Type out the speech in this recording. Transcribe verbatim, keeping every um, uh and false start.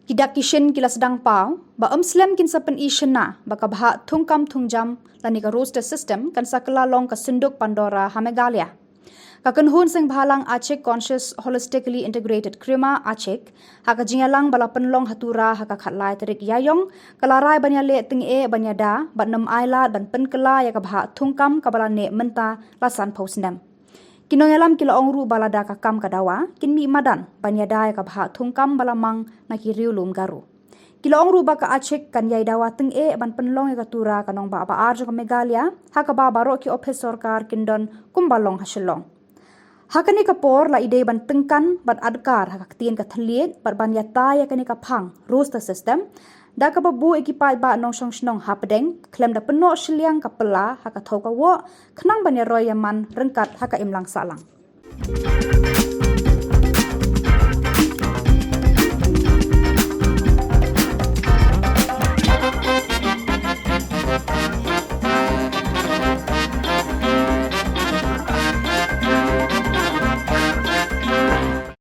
Ki dak ki shin ki la sdang paw ba ym slem kin sa pyni shynna ba ka bhah thungkam thungjam lane ka roster system kan sa kylla long ka synduk Pandora ha Meghalaya. Ka kynhun seng bhalang Achik Conscious Holistically Integrated Krima Achik, ha ka jingïalang ba la pynlong ha Tura ha ka khatlai tarik Ïaïong, ka la rai ban ïaleh tyngeh ban ïada bad nym ailad ban pynkylla ïa ka bhah thungkam kaba la neh mynta la sanphew snem. Ki nongïalam ki la ong ruh ba lada ka kam ka dawa kin mih madan ban ïada ïa ka bhah thungkam ba la mang na ki riewlum Garo. Ki la ong ruh ba ka Achik kan ïai dawa tyngeh ban pynlong ïa ka Tura ka nongbah ba ar jong ka Meghalaya, ha kaba baroh ki ophis sorkar kin don kumba long ha Shillong. Ha kane ka por la i dei ban tyngkan bad adkar ha ka ktien ka thylliej bad ban ïatai ïa kane ka phang roster system, da kaba buh ïa ki paidbah nongshong shnong hapdeng khlem da pynnoh shiliang ka pla ha ka thew ka woh, khnang ban ïaroi ïaman ryngkat ha ka imlang sahlang.